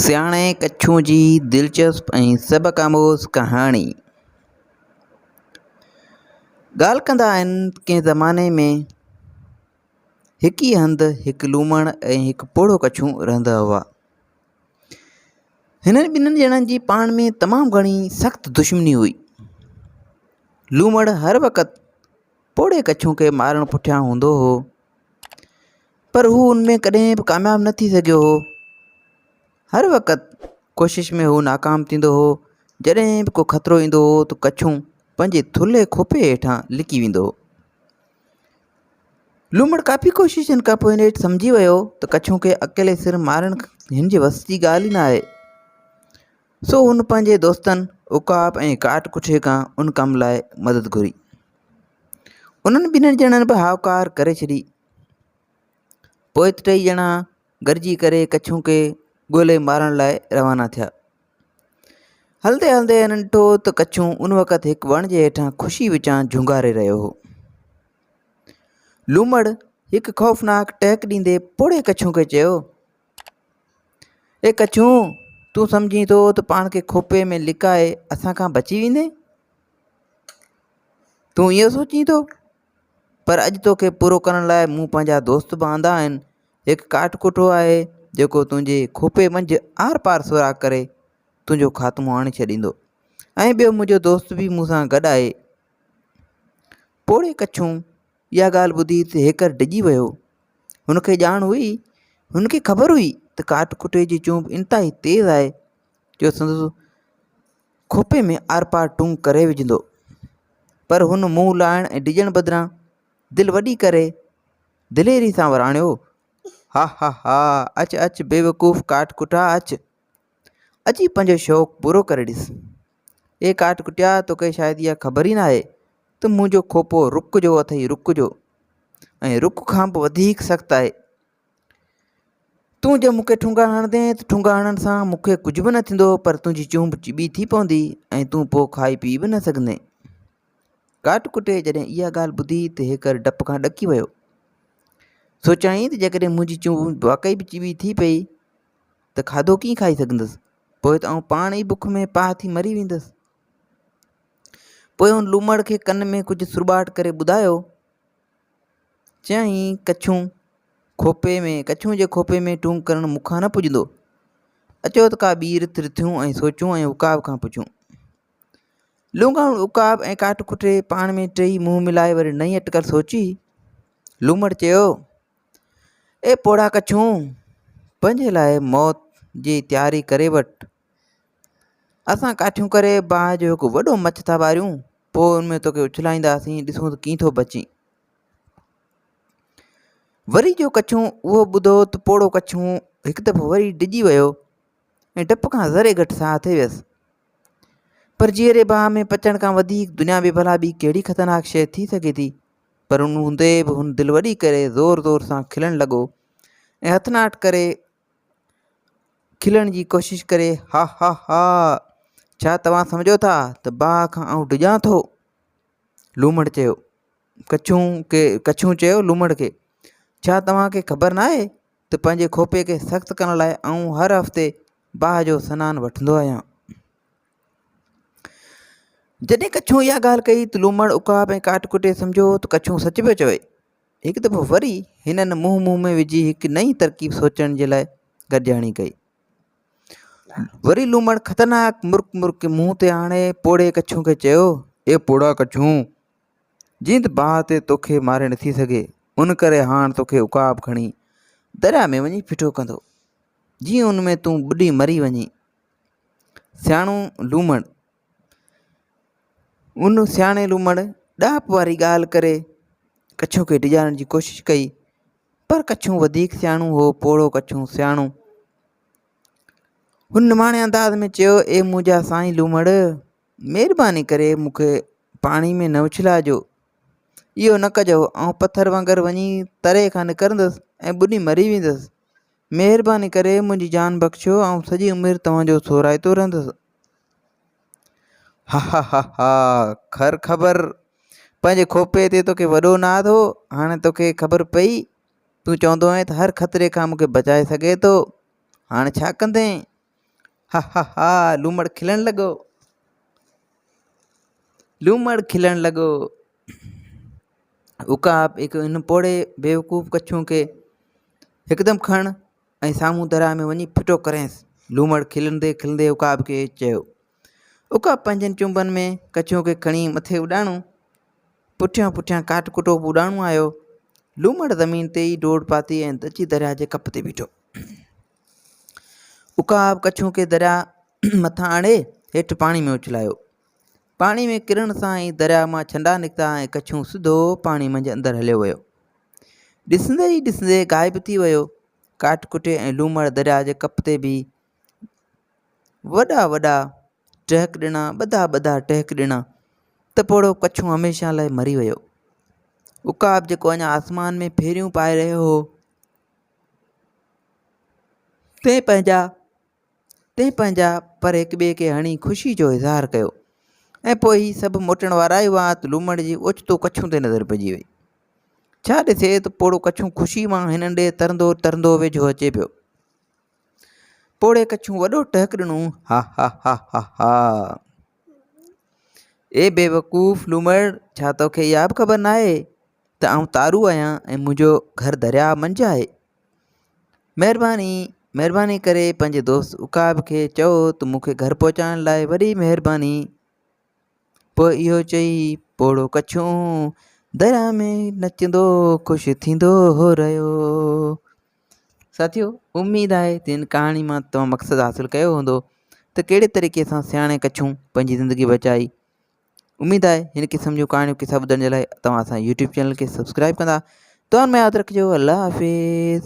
سياڻي ڪڇون جي دلچسپ ۽ سبق آموز ڪهاڻي. ڳالهه ڪندا آهن ته ڪنهن زماني ۾ هڪ ئي هنڌ هڪ لومڙ ۽ هڪ پوڙهو ڪڇون رهندا هئا. هنن ٻنهن ڄڻن جي پاڻ ۾ تمام گهڻي سخت دشمني هئي. لومڙ هر وقت پوڙهي ڪڇون کي مارڻ پٺيان هوندو هو. پر هو ان ۾ ڪڏهن به ڪامياب نه ٿي سگهيو هو. هر وقت ڪوشش ۾ هو ناڪام ٿيندو هو. جڏهن به ڪو خطرو ايندو هو ته ڪڇون پنهنجي ٿلهي کوپي هيٺان لڪي ويندو هو. لومڙ ڪافي ڪوششن کان پوء نيٺ سمجهي ويو ته ڪڇون کي اڪيلي سر مارڻ هن جي وس جي ڳالهه ئي نه آهي. سو هن پنهنجي دوستن عقاب ۽ ڪاٺ ڪٺي کان ان ڪم لاء مدد گهري. انهن ٻنهي ڄڻن به هائوڪار ڪري ڇڏي. پوء ٽئي ڄڻا گڏجي ڪري ڪڇون کي ڳولي مارڻ لاء روانا ٿيا. هلندي هلندي هنن ڏٺو ته ڪڇون ان وقت هڪ وڻ جي هيٺان خوشي وچان جهونگاري رهيو هو. لومڙ هڪ خوفناڪ ٽهڪ ڏيندي پوڙهي ڪڇون کي چيو، اي ڪڇون! تون سمجهين ٿو ته پاڻ کي کوپي ۾ لڪائي اسان کان بچي ويندين؟ تون اهو سوچين ٿو؟ پر اڄ توکي پورو ڪرڻ لاء مون پنهنجا دوست به آندا آهن. هڪ ڪاٺ ڪٺو آهي، جيڪو تنهنجي کوپي منجهه آر پار سوراخ ڪري تنهنجو خاتمو آڻي ڇڏيندو ۽ ٻيو منهنجو دوست به مون سان گڏ آهي. پوڙهي ڪڇون اها ڳالهه ٻڌي ته هيڪر ڊڄي ويو. هن کي ڄاڻ هئي، هن کي خبر هئي ته ڪاٺ ڪٺي جي چونب انتهائي تيز آهي، جو سندس کوپي ۾ آرپار ٽونگ ڪري وجهندو. پر هن منهن لاهڻ ۽ ڊڄڻ بدران دل وڏي ڪري دليري سان وراڻيو، ها ها ها، اچ اچ بيوقوف ڪاٺ ڪٽا اچ. اچي پنهنجو شوق پورو ڪري ڏس. اي ڪاٺ ڪٽيا توکي شايد اها خبر ئي ناهي ته منهنجو کوپو رڪ جو اٿئي رڪ جو ۽ رڪ کان به وڌيڪ سخت آهي. تون جي مون کي ٺونگا هڻندين ته ٺونگا هڻڻ سان مون کي ڪجهه به نه ٿيندو پر تنهنجي چونب چٻي ٿي پوندي ۽ تون پوء کائي پي به نه سگهندين. ڪاٽ ڪٽي جڏهن اها ڳالهه ٻڌي ته هيڪر ڊپ کان ڏڪي ويو. سوچيائين ته جيڪڏهن منهنجي چونب واقعي به چٻي ٿي پئي ته کاڌو ڪيئن کائي سگهندس؟ پوء ته آئون پاڻ ئي بک ۾ پاهه ٿي مري ويندس. پوء هن لومڙ کي ڪن ۾ ڪجهه سرٻاٽ ڪري ٻڌايو. چيائين، ڪڇون کوپي ۾، ڪڇون جي کوپي ۾ ٽونگ ڪرڻ مون کان نه پڄندو. اچو ته ڪا ٻي رٿ رٿيون ۽ سوچون ۽ عقاب کان پڇون. لونگاڻ، عقاب ۽ ڪاٺ کٽي پاڻ ۾ ٽيئي منهن ملائي وري نئين اٽڪل سوچي. لومڙ چيو، اي پوڙها ڪڇون! پنهنجي لاء موت جي تياري ڪري وٺ. اسان ڪاٺيون ڪري باهه جو هڪ وڏو مچ ٿا ٻاريون، پوء ان ۾ توکي اڇلائينداسين، ڏسون ته ڪيئن ٿو بچين. وري جو ڪڇون اهو ٻڌو ته پوڙهو ڪڇون هڪ دفعو وري ڊڄي ويو ۽ ڊپ کان ذري گهٽ ساهه ٿي ويس. پر جيئري باهه ۾ پچڻ کان وڌيڪ دنيا ۾ ڀلا ٻي ڪهڙي خطرناڪ شيء ٿي سگهي ٿي؟ پر ان هوندي به هن دل وڏي ڪري زور زور سان کلڻ لڳو ۽ هٿناٽ ڪري کلڻ جي ڪوشش ڪري ها ها ها ڇا توهان سمجهو ٿا ته باهه کان آئون ڊڄان ٿو؟ لومڙ چيو. ڪڇون کي ڪڇون چيو لومڙ کي ڇا توهان کي خبر ناهي ته پنهنجي کوپي کي سخت ڪرڻ لاء آئون هر هفتي باهه جو سنان وٺندو آهيان. جڏهن ڪڇون اها ڳالهه ڪئي ته لومڙ عقاب ۽ ڪاٺ ڪٽي سمجهيو ته ڪڇون سچ پيو چوي. هڪ دفعو وري هنن منهن منهن ۾ وجهي هڪ نئين ترڪيب سوچڻ جي لاء گڏجاڻي ڪئي. وري لومڙ خطرناڪ مرڪ مرڪي منهن تي آڻي پوڙهي ڪڇون کي چيو، اي پوڙها ڪڇون! جيئن ته باهه تي توکي ماري نٿي سگهي، ان ڪري هاڻ توکي عقاب کڻي درياء ۾ وڃي ڦٽو ڪندو، جيئن ان ۾ تون ٻڏي مري وڃين. سياڻو لومڙ ان سياڻي لومڙ ڏاهپ واري ڳالهه ڪري ڪڇون کي ڊيڄارڻ جي ڪوشش ڪئي پر ڪڇون وڌيڪ سياڻو هو پوڙهو ڪڇون سياڻو هن نماڻي انداز ۾ چيو اي منهنجا سائين لومڙ مهرباني ڪري مون کي پاڻي ۾ نه اڇلائجو اهو نه ڪجو آئون پٿر وانگر وڃي تري کان نڪرندس ۽ ٻڏي مري ويندس مهرباني ڪري منهنجي جان بخشيو آئون سڄي عمر توهان جو ٿورائتو رهندس هاهاهاها خر خبر پنهنجي کوپي تي توکي وڏو ناز هو هاڻي توکي خبر پئي تون چوندو آهين ته هر خطري کان مونکي بچائي سگهي ٿو هاڻي ڇا ڪندين؟ ها ها ها لومڙ کلڻ لڳو. لومڙ کلڻ لڳو. عقاب هڪ هن پوڙهي بيوقوف ڪڇون کي هڪدم کڻ ۽ سامهون درياء ۾ وڃي ڦٽو ڪرينس. لومڙ کلندي کلندي عقاب کي چيو. عقاب پنهنجن چنبن ۾ ڪڇون کي کڻي مٿي اڏاڻو. پٺيان پٺيان ڪاٺ ڪٽو به اڏاڻو آيو. لومڙ زمين تي ئي ڊوڙ پاتي ۽ اچي درياء جي ڪپ تي بيٺو. عقاب ڪڇون کي درياء مٿان آڻي هيٺ پاڻي ۾ اڇلايو. پاڻي ۾ ڪرڻ سان ئي درياء مان ڇنڊا نڪتا ۽ ڪڇون سڌو پاڻي منجهه اندر هليو ويو. ڏسندي ئي ڏسندي غائب ٿي ويو. ڪاٺ ڪٽي ۽ لومڙ درياء جي ڪپ تي بيهي وڏا وڏا ٽهڪ ڏنا، ٻڌا ٻڌا ٽهڪ ڏنا ته پوڙهو ڪڇون هميشه لاء مري ويو. عقاب جيڪو اڃا آسمان ۾ ڦيريون پائي رهيو هو، تنهن پنهنجا تنهن پنهنجا پر هڪ ٻئي کي هڻي خوشي جو اظهار ڪيو ۽ پوء هي سڀ موٽڻ وارا ئي هئا ته لومڙ جي اوچتو ڪڇون تي نظر پئجي وئي. ڇا ڏسي ته پوڙهو ڪڇون خوشي مان هنن ڏي ترندو ترندو ويجهو اچي پيو. پوڙهي ڪڇون وڏو ٽهڪ ڏنو، ها ها ها ها ها. اي بيوقوف لومڙ، ڇا توکي اها به خبر ناهي ته آئون تارو آهيان ۽ منهنجو گهر درياهه منجهه آهي. مهرباني مهرباني ڪري پنهنجي دوست عقاب کي چئو ته مون کي گهر پهچائڻ لاء وڏي مهرباني. پوء اهو چئي پوڙهو ڪڇون درياء ۾ نچندو خوش ٿيندو رهيو. ساٿيو اميد آهي ته هن ڪهاڻي مان توهان مقصد حاصل ڪيو هوندو ته ڪهڙي طريقي سان سياڻي ڪڇون پنهنجي زندگي بچائي. اميد آهي هن قسم جون ڪهاڻيون قصا ٻڌڻ جي لاء توهان اسان يوٽيوب چينل کي سبسڪرائب ڪندا. دعائن ۾ ياد رکجو. الله حافظ.